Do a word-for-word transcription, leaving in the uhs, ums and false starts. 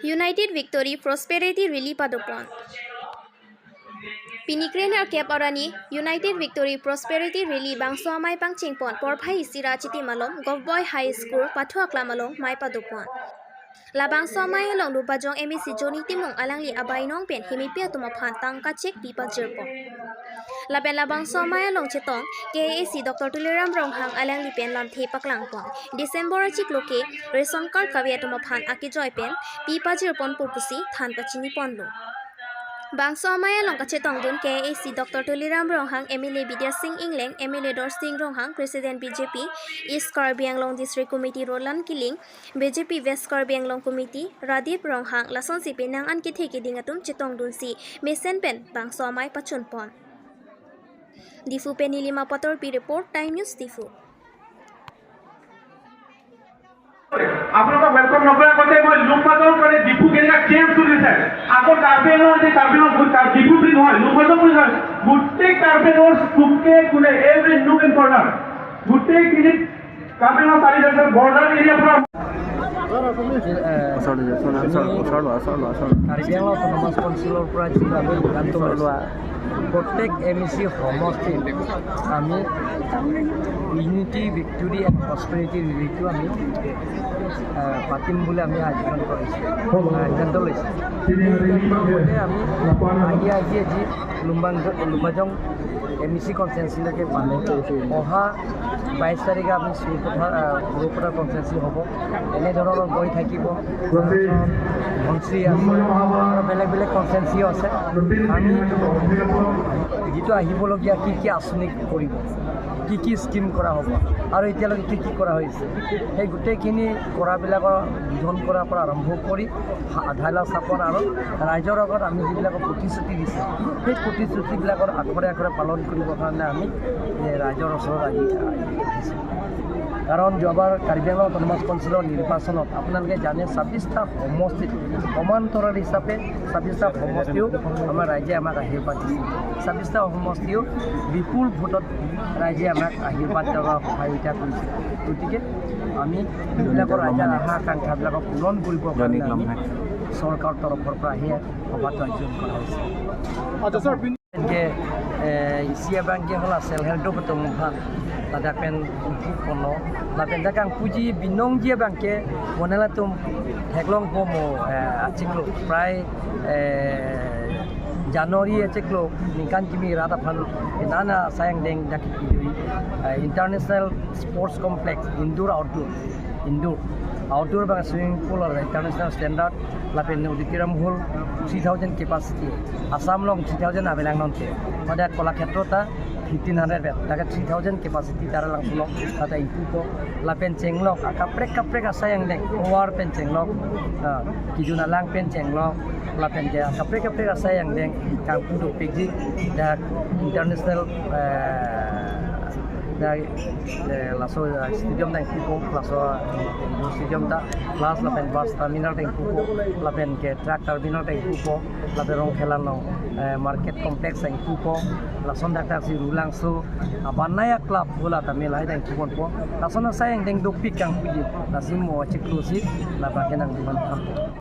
United Victory Prosperity Rally padopon. Pini krenerkep arni United Victory Prosperity Rally bangso amei pangchengpon porphai isi ra Chiti Malom Govt Boys High School pathu aklam along mei padopon. Labangso amei along Lumbajong M A C Johnny Timung alangli abainong pen hemepi atum aphan tangka chek pi pajirpon. Lapen labangso amei along chetong K A A C Doctor Tuliram Ronghang alangli pen lamthe paklangpon. December achiklo ke ration card kave atum aphan akejoi pen pi pajirponpo pusi than pachiniponlo. Bangso amei along kachetongdun K A A C Doctor Tuliram Ronghang, M L A Bidya Sing Engleng, M L A Dorsing Ronghang, President B J P East Karbi Anglong District Committee Roland Killing, B J P West Karbi Anglong Committee Radip Ronghang, lasonsi penang an kethe keding atum chetongdunsi mesen pen bangso amei pachunpon. Diphu pen Nilima Patorpi report, Time News Diphu. আপোনালোকক ৱেলকাম নকৰাৰ আগতে মই লুম্বাজং মানে ডিফু কেনেকা চেঞ্জ কৰি দিছে। আগৰ কাৰ্বি আংলং, এতিয়া কাৰ্বি আংলং, গো-, কাৰ-, ডিফু বুলি নহয়, লুম্বাজং বুলি নহয়, গোটেই কাৰ্বি আংলঙৰ চুকে কোণে, every nook and corner, গোটেইখিনিত কাৰ্বি আংলং চাৰি হাজাৰ বৰ্ডাৰ এৰিয়া পৰা ওচৰলৈ যোৱা, ওচৰলৈ, ওচৰলৈ, ওচৰলৈ, ওচৰলৈ। কাৰ্বি আংলং অট'নমাছ কাউন্সিলৰ পৰা যিটো আমি সিদ্ধান্ত লৈছোঁ, প্ৰত্যেক এম ই চি সমষ্টিত আমি ইউনিটি ভিক্টৰী এণ্ড প্ৰস্পেৰিটি ৰেলীটো আমি, আহ, পাতিম বুলি আমি আয়োজন কৰিছোঁ, আহ, সিদ্ধান্ত লৈছোঁ। সেই সিদ্ধান্ত মতে আমি আজি, আজি, আজি লুম্বাং-, লুম্বাজং এম ই চি কনষ্টিটুৱেঞ্চিলৈকে পালোঁ। অহা বাইছ তাৰিখে আমি চুৰপথাৰ, আহ, বড়োপথাৰ কনষ্টিটুৱেঞ্চি হ'ব। এনেধৰণৰ গৈ থাকিব। ধনশিৰি আছে, আৰু বেলেগ বেলেগ কনষ্টিটুৱেঞ্চিও আছে। আমি যিটো আহিবলগীয়া কি কি আঁচনি কৰিব, কি কি স্কিম কৰা হ'ব আৰু এতিয়ালৈকে কি কি কৰা হৈছে, সেই গোটেইখিনি কৰাবিলাকৰ বুধন কৰাৰ পৰা আৰম্ভ কৰি আধাৰ স্থাপন আৰু ৰাইজৰ আগত আমি যিবিলাকৰ প্ৰতিশ্ৰুতি দিছোঁ, সেই প্ৰতিশ্ৰুতিবিলাকৰ আখৰে আখৰে পালন কৰিবৰ কাৰণে আমি, এ, ৰাইজৰ ওচৰত আজি আহিছোঁ। কাৰণ যোৱাবাৰ কাৰ্বি আংলং অট'নমাছ কাউন্সিলৰ নিৰ্বাচনত আপোনালোকে জানে, ছাব্বিছটা সমষ্টিত সমান্তৰাল হিচাপে ছাব্বিছটা সমষ্টিও আমাৰ ৰাইজে আমাক আশীৰ্বাদ দিছে। ছাব্বিছটা সমষ্টিও বিপুল ভোটত ৰাইজে আমাক আশীৰ্বাদ আৰু সহযোগিতা কৰিছে। গতিকে আমি এইবিলাকৰ ৰাইজৰ আশা আকাংক্ষাবিলাকক পূৰণ কৰিবৰ কাৰণে আমি চৰকাৰৰ তৰফৰ পৰা সেই সভাটো আয়োজন কৰা হৈছে। আচ্ছা, ছাৰ, গতিকে, এ, isi abangke hala self help group atum aphan ladak pen umpu kono, lapen dak kangpuji binongji abangke, monela atum theklongpo mo, e, achiklo, prai, e, January achiklo, ningkan kimi rat aphan, nana asai angdeng dak kipidui, e, International Sports Complex, indoor outdoor, indoor, outdoor abang swimming pool or international standard, lapen auditorium hall three thousand capacity, Assam along three thousand avelang nonte, pada Kalakshetra ta fifteen hundred bed, dak three thousand capacity tara langsulo, tata ingpupo, lapen chenglok, akaprek kaprek asai angdeng, tovar pen chenglok, ah, kejun alang pen chenglok, lapen ke akaprek kaprek asai angdeng, kangpu dopikji, dak international, eh, dak, eh, laso, eh, stadium ta ingpupo, laso, eh, stadium ta, plus lapen bus terminal ta ingpupo, lapen ke truck terminal ta ingpupo, lapen Rongkhela along, eh, market complex ta ingpupo, lason dak dak si Rulangso, Abanaya Club bola ta melai ta ingpuponpo, lason asai angdeng dopik kangpuji, lasi mo achiklo si, labangke nangduman thampo.